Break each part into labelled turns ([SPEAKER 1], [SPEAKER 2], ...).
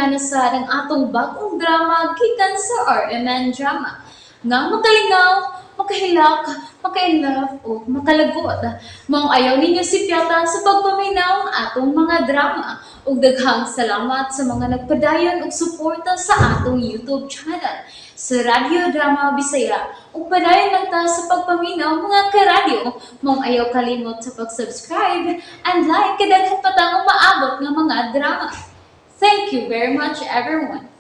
[SPEAKER 1] Amihan na sad ang atong bagong drama gikan sa RMN Drama. Nga makalingaw, makahilak, maka-inlove o makalagot. Maong ayaw ninyo sipyata sa pagpaminaw ang atong mga drama. Ug daghang salamat sa mga nagpadayon og suporta sa atong YouTube channel sa Radyo Drama Bisaya. Ug padayon lang ta sa pagpaminaw, mga karadyo. Maong ayaw kalimot sa pag-subscribe and like kay daghan pa tang umaabot nga mga drama. Thank you very much, everyone.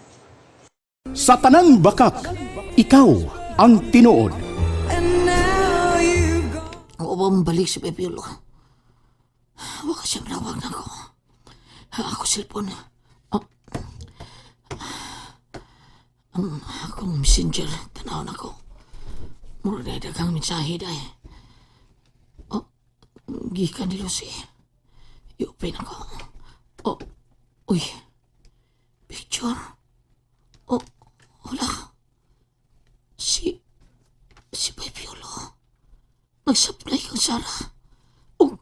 [SPEAKER 2] Sa tanang bakak, ikaw ang tinuod.
[SPEAKER 3] Oo ba mabalik si Pepiolo? Waka siya manawag na ako. Ako cellphone. Oh. Ang akong messenger, tanaw na ko. Mura na daghang mensahe dahi. Oh, gikan ni Lucy. I-open ako. Oh, uy. Picture. Oh, wala. Si Pepiolo. Nagsaplay kang Sarah. Og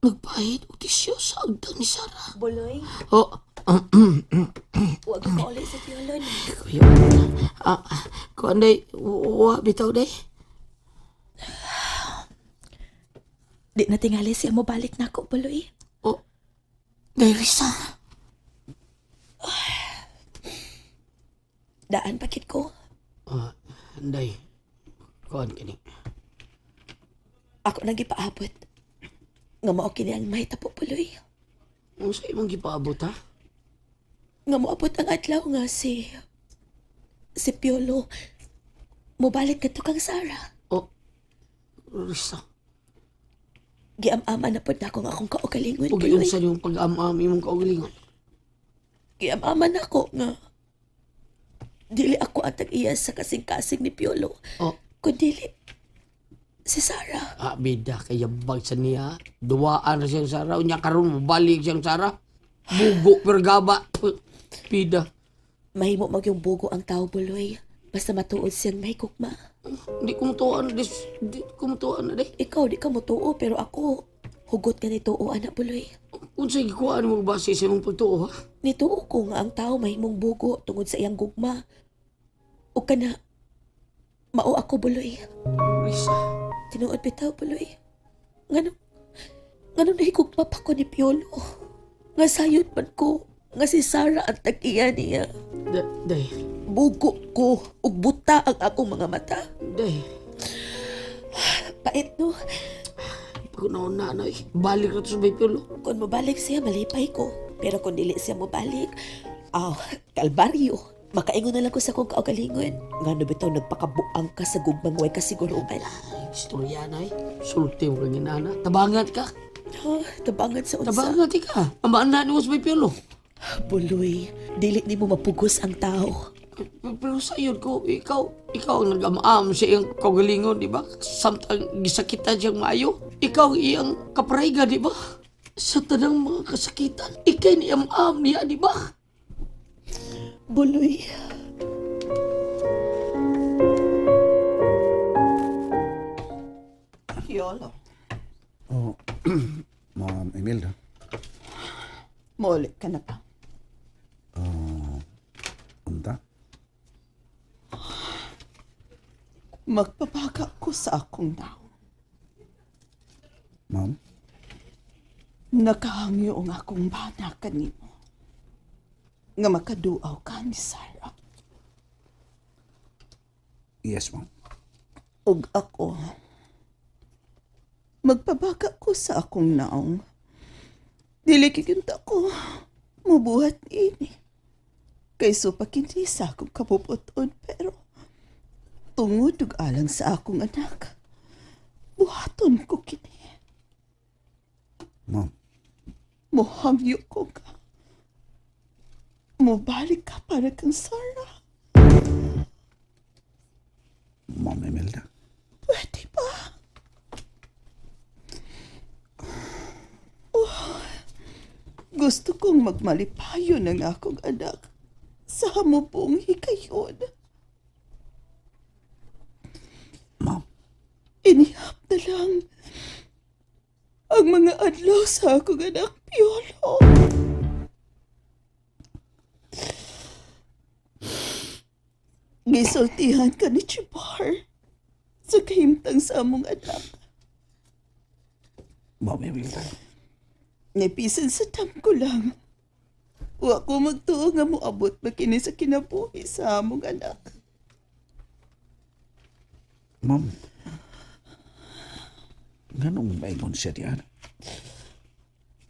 [SPEAKER 3] nagpahid og tisyo sa agdan ni Sarah.
[SPEAKER 4] Buloy,
[SPEAKER 3] Oh,
[SPEAKER 4] huwag ka ulit sa Piolo ni.
[SPEAKER 3] kuya. Ah, kuan day, wa bitaw day.
[SPEAKER 4] Di na tingali siya mo balik na ako, Buloy.
[SPEAKER 3] Oh, day Risa.
[SPEAKER 4] Daan pakit ko.
[SPEAKER 3] Ah, day. Kuan kini.
[SPEAKER 4] Ako nang gipaabot. Nga mao kini ang mahitabo, Buloy.
[SPEAKER 3] Unsa imong gipaabot ha?
[SPEAKER 4] Nga moabot ang adlaw nga si Piolo mobalik kadto kang Sarah.
[SPEAKER 3] Oh, Risa.
[SPEAKER 4] Giam-ama na pod nako nga akong kaugalingon,
[SPEAKER 3] Ug
[SPEAKER 4] Buloy.
[SPEAKER 3] unsa niyong pag-am-am imong kaugalingon?
[SPEAKER 4] Giam-ama nako nga dili ako ang tag-iya sa kasing-kasing ni Piolo.
[SPEAKER 3] Oh,
[SPEAKER 4] Kundili si Sarah.
[SPEAKER 3] ah, bida kay yabag sa niya. Duwaan ra siyang Sarah. Unya karon mobalik siyang Sarah. Bugo pergaba. Bida.
[SPEAKER 4] Mahimo magyong bugo ang tao, Buloy. Basta matuod siyang may gugma.
[SPEAKER 3] Di ko mutuan dis, di ko mutuan na di.
[SPEAKER 4] Ikaw, di ka motuo, pero ako, hugot nga nituo, anak, Buloy.
[SPEAKER 3] Unsay gikuan mo base sa imong pagtuo ha?
[SPEAKER 4] Nituo ko nga ang tao mahimong bugo tungod sa iyang gugma. O kana, mao ako, Buloy.
[SPEAKER 3] Risa,
[SPEAKER 4] Tinuod bitaw, Buloy. Ngano, ngano nahigugma pa ko ni Piolo. Nga sayod man ko, nga si Sarah ang tag-iya niya.
[SPEAKER 3] da, day,
[SPEAKER 4] Bugo ko, ug buta ang akong mga mata.
[SPEAKER 3] Day.
[SPEAKER 4] Pait no,
[SPEAKER 3] Pag na na eh. Balik na to sa Bipilo.
[SPEAKER 4] kung mobalik siya, malipay ko. Pero kung dili siya mobalik, aw, kalbaryo. Makaingon na lang ko sa kong kaugalingon. Ngano bitaw nagpakabuang ka sa gugmang way kasiguruan.
[SPEAKER 3] Istorya na eh. Sulti mo kang inana. Tabangat ka.
[SPEAKER 4] Ha, tabangan sa unsa.
[SPEAKER 3] Tabangat ka. Ang baan mo sa Bipilo.
[SPEAKER 4] Buloy, dili nimo mapugos ang tao.
[SPEAKER 3] Pero sayod ko, ikaw ang nag-amaam sa iyang kaugalingon, di ba? Samtang gisakitan siyang maayo, ikaw ang iyang kaprayga, di ba? Sa tanang mga kasakitan, ikay ni am niya, di ba?
[SPEAKER 4] Buloy.
[SPEAKER 5] Piolo,
[SPEAKER 6] Oh, Ma'am Imelda.
[SPEAKER 5] maulit ka na ba?
[SPEAKER 6] Unta?
[SPEAKER 5] Magpapaga ko sa akong naong.
[SPEAKER 6] Ma'am?
[SPEAKER 5] Nakahangyo ang akong bana kanimo. Nga makaduaw ka ni Sarah.
[SPEAKER 6] Yes, ma'am.
[SPEAKER 5] Ug ako, magpabaga ko sa akong naong. Dili kikinta ko, mubuhat ini. Kay kini sa akong kabubuton, pero tungod ug alang sa akong anak, buhaton ko kini.
[SPEAKER 6] Ma'am,
[SPEAKER 5] Mohangyo ko ka. Mubalik ka para kang Sarah.
[SPEAKER 6] Ma'am Imelda.
[SPEAKER 5] Pwede ba? Oh, gusto kong magmalipayo ng akong anak sa hamubong hikayon.
[SPEAKER 6] Ma'am,
[SPEAKER 5] Inihap na lang ang mga adlaw sa akong anak, Piolo. Gisultihan ka ni Chibar sa kahimtang sa among anak.
[SPEAKER 6] Ma'am Imelda.
[SPEAKER 5] Nipisan sa dam ko lang. Wa ko magtuo nga moabot ba kini sa kinabuhi sa among anak.
[SPEAKER 6] Ma'am. Nganong maingon siya diyan?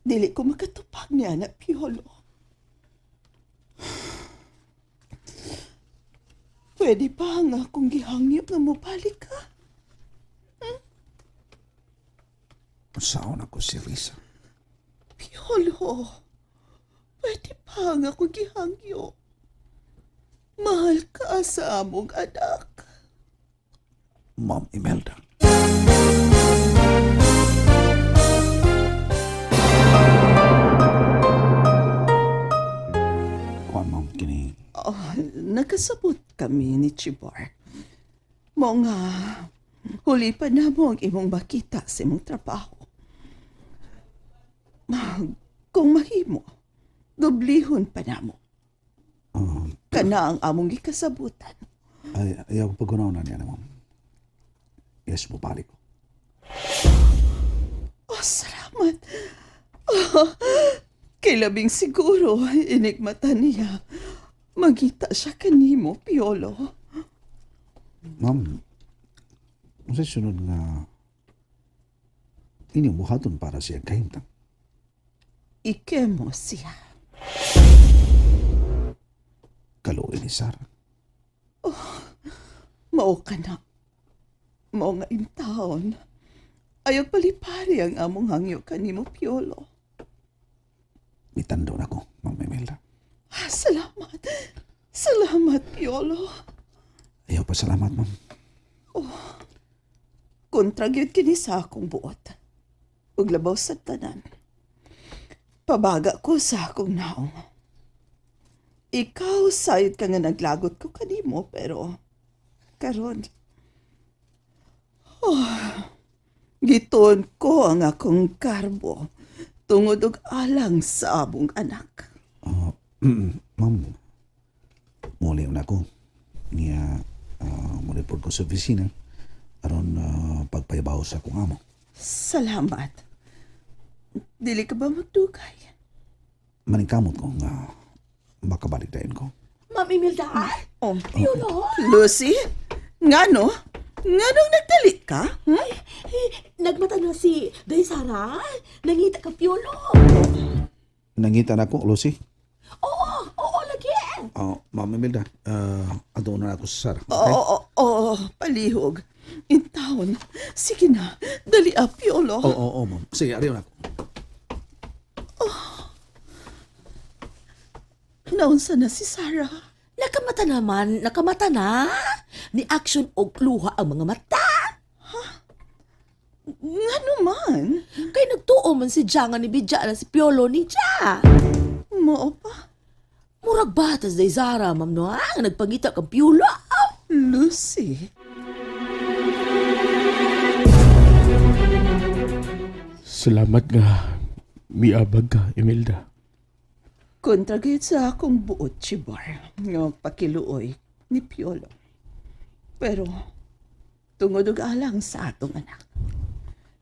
[SPEAKER 5] Dili ko makatupag ni anak Piolo. Pwede pa nga kung gihangyo nga mobalik ka.
[SPEAKER 6] Unsaon ako si Risa?
[SPEAKER 5] Piolo, pwede pa nga kung gihangyo. Mahal ka sa among anak.
[SPEAKER 6] Ma'am Imelda. Kuan, ma'am, kini.
[SPEAKER 5] Oh, nakasabot kami ni Chibar. Mo nga, huli pa na mo ang imong makita sa imong trabaho. Ma, kung mahimo, dublihon pa na mo. Kana ang among gikasabutan.
[SPEAKER 6] Ay, ayaw pagkunaw na niya na, ma'am. Yes, bubalik ko.
[SPEAKER 5] Oh, salamat. Oh, kay labing siguro, inigmata niya. Magita siya kanimo, Piolo.
[SPEAKER 6] Ma'am, unsa sunod nga inyong buhaton para siya kahimtang?
[SPEAKER 5] Ikemo siya.
[SPEAKER 6] Kaluoy ni Sarah.
[SPEAKER 5] Mao ka na. Mao nga imtaon. Ayaw palipari ang among hangyo kanimo, Piolo.
[SPEAKER 6] Mitando na ko, Ma'am Imelda.
[SPEAKER 5] Ah, salamat. Salamat, Piolo.
[SPEAKER 6] Ayaw pa salamat, ma'am.
[SPEAKER 5] Kontra gyud kini sa akong buot. Ug labaw sa tanan. Pabaga ko sa akong naong. Ikaw sayod ka nga naglagot ko kanimo pero karon oh, gituon ko ang akong karbo tungod og alang sa among anak.
[SPEAKER 6] Ma'am, muli na ko. Niya, muli po ko sa opisina. Aron pagpayabaw sa akong amo.
[SPEAKER 5] Salamat. Dili ka ba magdugay?
[SPEAKER 6] Maningkamot ko nga makabalik dayon ko.
[SPEAKER 4] Ma'am Imelda?
[SPEAKER 5] Oh.
[SPEAKER 4] Piolo?
[SPEAKER 5] Lucy? Ngano? Nganong nagdali ka? Hmm?
[SPEAKER 4] Eh, nagmata na si Day Sara. Nangita ka, Piolo.
[SPEAKER 6] Nangita na ako, Lucy.
[SPEAKER 4] Oo, oo, lagi.
[SPEAKER 6] Oh, Ma'am Imelda, ato na ako sa Sarah.
[SPEAKER 5] Oo, oo, oo, palihog. In town. Sige na, dali up, Piolo.
[SPEAKER 6] Oo, oo, oo, ma'am. Sige, ariyo na ako.
[SPEAKER 5] Naunsa na si Sarah.
[SPEAKER 4] Nakamata naman, nakamata na. Ni action og luha ang mga mata.
[SPEAKER 5] Ngano man?
[SPEAKER 4] Kay nagtuo man si Janga ni Bidya na si Piolo ni Ja.
[SPEAKER 5] Mao pa.
[SPEAKER 4] Murag batas day Zara, ma'am no, ah, nga nagpangita kang Piolo.
[SPEAKER 5] Lucy.
[SPEAKER 7] Salamat nga miabag ka, Imelda.
[SPEAKER 5] Kontra gayud sa akong buot, Chibar, nga magpakiluoy ni Piolo. Pero, tungod og alang sa atong anak,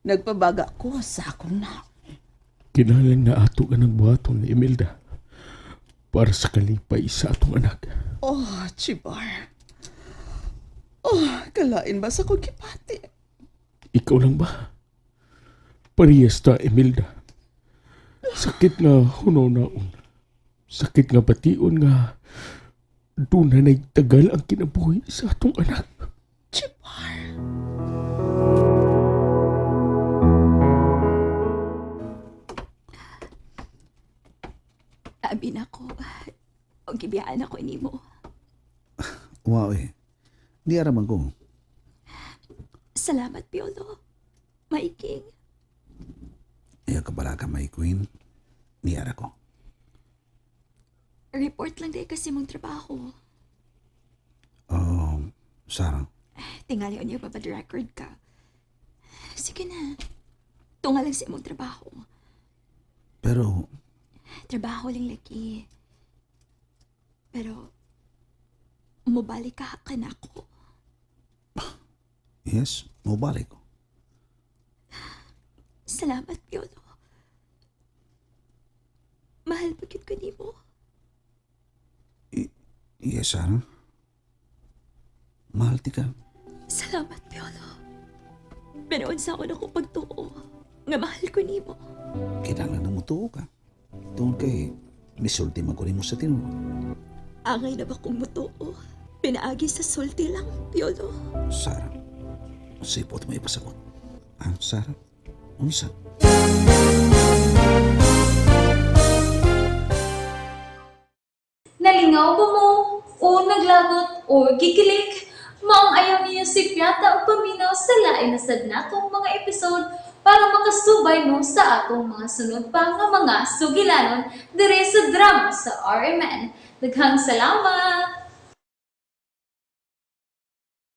[SPEAKER 5] nagpabaga ko sa akong naong.
[SPEAKER 7] Kinahanglan na ato ka ng buhaton ni Imelda para sa kalipay sa atong anak.
[SPEAKER 5] Oh, Chibar. Oh, kalain ba sa kong kipati?
[SPEAKER 7] Ikaw lang ba? Parehas ta, Imelda. Sakit nga hunaw-naon. Sakit nga bation nga doon na nagtagal ang kinabuhi sa atong anak.
[SPEAKER 5] Chibar.
[SPEAKER 8] Abi na ko. O gibiyaan ako nimo.
[SPEAKER 6] Wow, eh. Di araman ko.
[SPEAKER 8] Salamat, Piolo. My king.
[SPEAKER 6] Ayaw ka bala ka, my queen. Di ara ko.
[SPEAKER 8] Report lang day kasi mong trabaho.
[SPEAKER 6] Oh, Sarah.
[SPEAKER 8] Tingali on yung babad record ka. Sige na. Tunga lang sa imong trabaho.
[SPEAKER 6] Pero,
[SPEAKER 8] Trabaho lang lagi. Pero, Mobalik ka kanako.
[SPEAKER 6] Yes, mobalik ko.
[SPEAKER 8] Salamat, Piolo. Mahal pa gyud ko nimo.
[SPEAKER 6] Yes, Sarah. Mahal ti ka.
[SPEAKER 8] Salamat, Piolo. Pero unsa ko na akong pagtuo nga mahal ko nimo.
[SPEAKER 6] Kailangan na mutuo ka. Tungod kay misulti man ko nimo sa tinuod.
[SPEAKER 8] Angay na ba kong mutuo? Pinaagi sa sulti lang, Piolo.
[SPEAKER 6] Sarah, sipot mo ipasabot. Ah, Sarah, unsa?
[SPEAKER 1] Nalingaw ba mo? O naglagot o gikilig? Maong ayaw niyo si Piata o paminaw sa lain na sad natong mga episode para makasubay mo sa atong mga sunod pa nga mga sugilanon dire sa drama sa RMN. Daghang salamat!